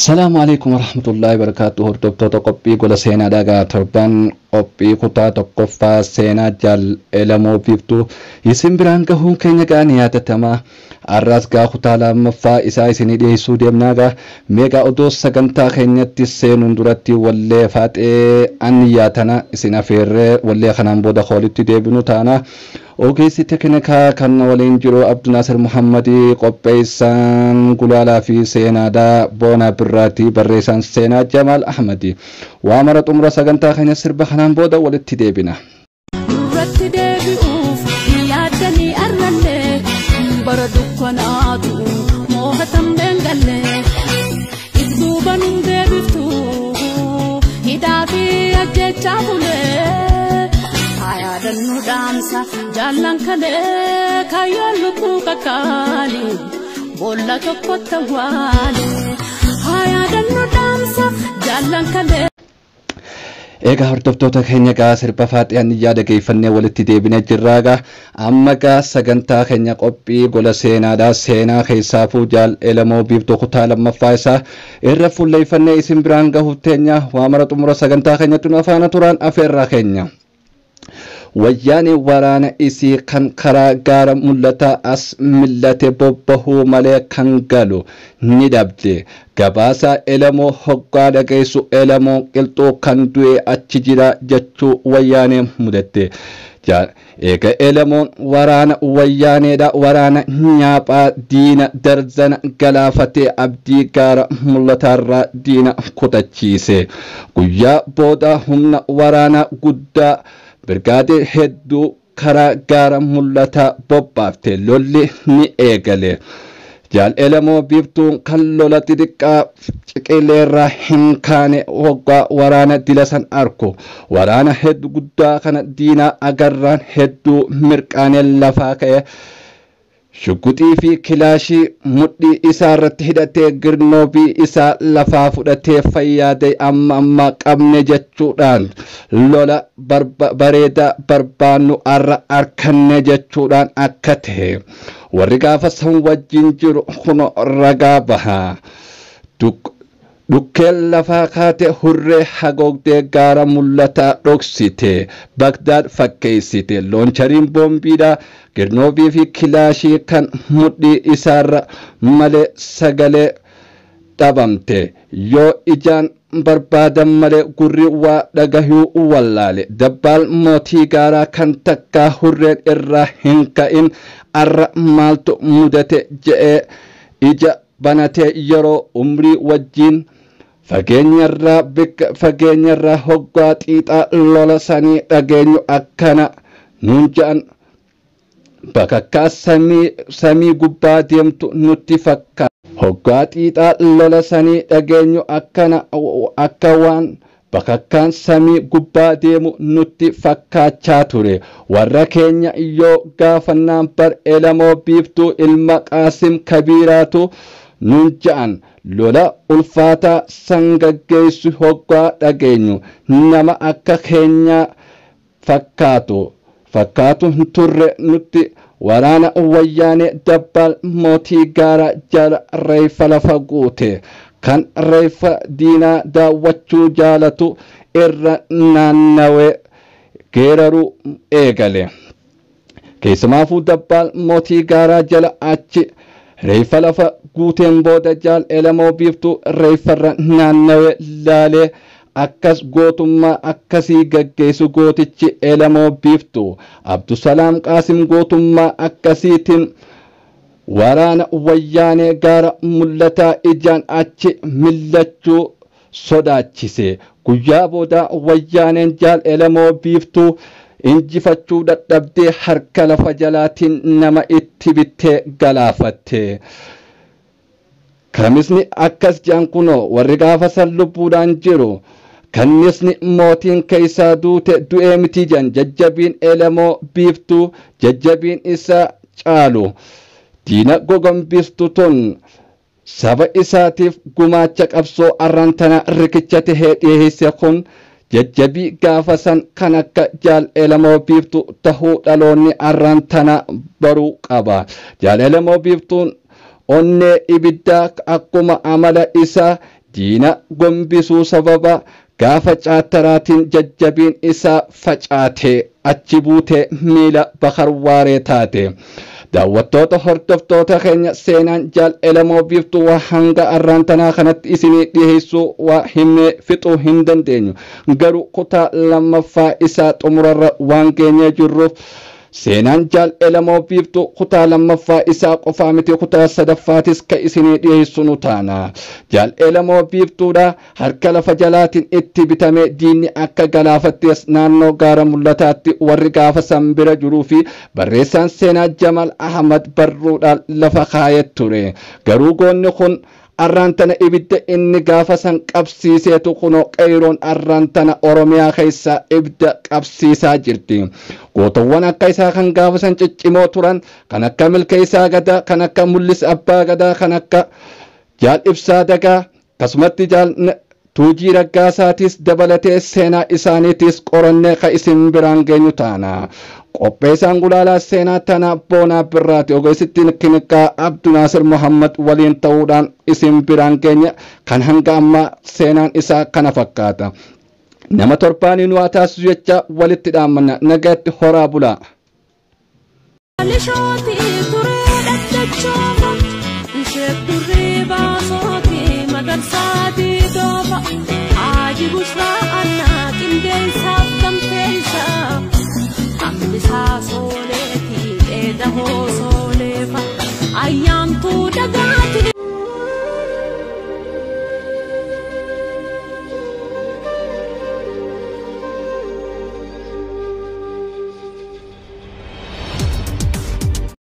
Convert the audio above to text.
Salaamu alaikum warahmatullahi wabarakatuh. Hordoftoota qophii gola seenaa dhagaa torban qophii kutaa tokkoffaa seenaa Jaal Elamoo Biiftuu isin biraan gahuun keenya gaa ni yaadatama. Har'as gaa kutaa lammaffaa isaa isinii dhiyeessuu deemnaa gaa meegaa odoo sagantaa keenyatti seenuun duratti wallee faaxee anniyaa tana isin afeerree wallee kanaan booda hoolitti deebinu taana. Ogeessi teeknikaa kan waliin jiru Abdunaasir Muhammadii, qopheessaan gulaalaa fi seenaadhaa Boonaa Birraatii, barreessaan seenaa Jamaal Ahmadi. Waa mara xumura sagantaa keenya sirba kanaan booda walitti deebina. Duratti deebi'uuf yaaddanii arrallee bara dukkanaatu moo'atamneen gallee if duuba nun deebiftu hidhaa fi ajjechaa bulee haa yaadannu dhaamsa jaallan kalee kaayyoon lubbuu kakkaanii boolla tokkotti awwaale haa yaadannu dhaamsa jaallan kalee. Egaa hordoftoota keenya gaa sirba faaxiyaan yaada geeffannee walitti deebinee jirraa gaa amma gaa sagantaa keenya qophii gola seenaadhaa seenaa keessaafuu Jaal Elamoo Biiftuu kutaa lammaffaa isaa irra fuulleeffannee isin biraan gahuuf teenya. Waa mara xumura sagantaa keenyatti nu afaana turaan afeerraa keenya. Wayyaanee waraana isii kan karaa gaara mul'ataa as millate bobbahuu malee kan galu ni dhabde. Gabaasaa Elamoo hoggaa dhageessu Elamoo qilxuu kan du'e achi jira jechuu wayyaanee mudatte. Eega Elamoon waraana wayyaaneedha waraana nyaaphaa diina darzana galaafatee abdii gaara mul'ataarraa diina kutachiise. Guyyaa booda humna waraanaa guddaa birgaadee hedduu karaa gaara mul'ataa bobbaafte, lolli ni eegale. Jaal Elamoo Biiftuun kan lola xixiqqaa ciqileerraa hin kaane hoggaa waraana dila san arku waraana hedduu guddaa kana diinaa agarraan hedduu mirqaanee lafaa ka'e, shuguxii fi kilaashii mudhii isaa irratti hidhatee, girnoobii isaa lafaa fudhatee, fayyaadee amma amma qabne jechuudhaan, lola bareedaa barbaannu arra arkanne jechuudhaan akka ta'e warri gaafa san wajjin jiru kun ragaa baha. Dhukkeen lafaa kaate, hurree hagoogdee gaara mul'ataa dhoksite, Bagdaad fakkeessite. Loonchariin boombiidha girnoobii fi kilaashii kan mudhii isaarra malee sagalee dhabamte, yoo ijaan barbaadan malee gurri waa dhagahuu wallaale. Dabbaal mootii gaaraa kan takkaa hurreen irraa hin ka'in arra maaltu mudate je'ee ija banatee yeroo umrii wajjiin fageenyarraa bikka fageenyarraa hoggaa xiixaa lola sanii dhageenyu akkana nuun ja'an, bakakkaa samii gubbaa deemtu nutti fakkaata. Hoggaa xiixaa lola sanii dhageenyu akkana akka waan bakakkaan samii gubbaa deemu nutti fakkaachaa ture. Warra keenya yoo gaafannaan bar Elamoo Biiftuu ilma Qaasim Kabiiraatu nuun ja'an. Lola ulfaataa san gaggeessu hoggaa dhageenyu nama akka keenyaa fakkaatu hin turre nutti. Waraana wayyaanee dabbaal mootii gaara jala reeffa lafa guute kan reeffa diinaa daawwachuu jaalatu irra naannawee geeraruu eegale. Keessumaafuu dabbaal mootii gaaraa jala achi reeffa lafa guuteen booda Jaal Elamoo Biiftuu reeffarra naannawee laalee akkas gootummaa akkasii gaggeessu gootichi Elamoo Biiftuu Abdusalaam Qaasim gootummaa akkasiitiin waraana wayyaanee gaara mul'ataa ijaan achi millachuu sodaachise. Guyyaa booda wayyaaneen Jaal Elamoo Biiftuu injifachuu dadhabdee harka lafa jalaatiin nama itti bittee galaafatte. Kamisni akkas jedhan kunoo warri gaafa san lubbuudhaan jiru. Kannisni mootiin keessaa duute du'ee miti jedhan. Jajjabiin Elamoo Biiftuu jajjabiin isaa caalu. Diina gogombistu tun saba isaatiif gumaacha qabsoo arran tana riqicha tahee dhiyeesse kun jajjabii gaafa san kan akka Jaal Elamoo Biiftuu tahuu dhaloonni arran tana baruu qaba. Jaal Elamoo Biiftuun onnee ibiddaa akkuma amala isaa Diina gombisuu sababa gaafa caattaraatiin jajjabiin isaa facaatee achi buutee miila Bakar Waaree taate. Daawwattoota hordoftoota keenya, seenaan Jaal Elamoo Biiftuu waa hanga arraan tanaa kanatti isinii dhiheessuu waa himnee fixuu hin dandeenyu. Garuu kutaa lammaffaa isaa xumurarra waan geenyee jirruuf, seenaan Jaal Elamoo Biiftuu kutaa lammaffaa isaa qofaa miti, kutaa sadaffaatis ka isinii dhiheessu nu taana. Jaal Elamoo Biiftuudha harka lafa jalaatiin itti bitamee diinni akka galaafattees naannoo Gaara Mul'ataatti warri gaafa san bira jiruu fi barreessaan seenaa Jamal Ahmad barruudhaan lafa kaayee ture. Garuu goonni kun arraan tana ibidda inni gaafa san qabsiiseetu kunoo qeeroon arraan tana Oromiyaa keessa ibidda qabsiisaa jirti. Gootawwan akka isaa kan gaafa san ciccimoo turan, kan akka Milkeessaa Gadaa, kan akka Mul'is Abbaa Gadaa, kan akka Jaal Ibsaa Dagaa, akkasumatti Jaal Tuujii Raggaasaatis dabalatee seenaa isaaniitis qorannee ka isin biraan geenyu taana. Qopheessaan gulaalaa seenaa tanaa Boonaa Birraati. Ogeessittiin kinikaa Abdunaasir Muhammad waliin ta'uudhaan isin biraan geenya. Kan hanga ammaa seenaan isaa kana fakkaata. Nama torbaanii nu haa taasisu jecha walitti dhaammanna. Nagaatti horaa bulaa. Lishootii turee dhaddachoofa, isheef durrii baasootii magarsaa diidoofa, Haaji Bushraa.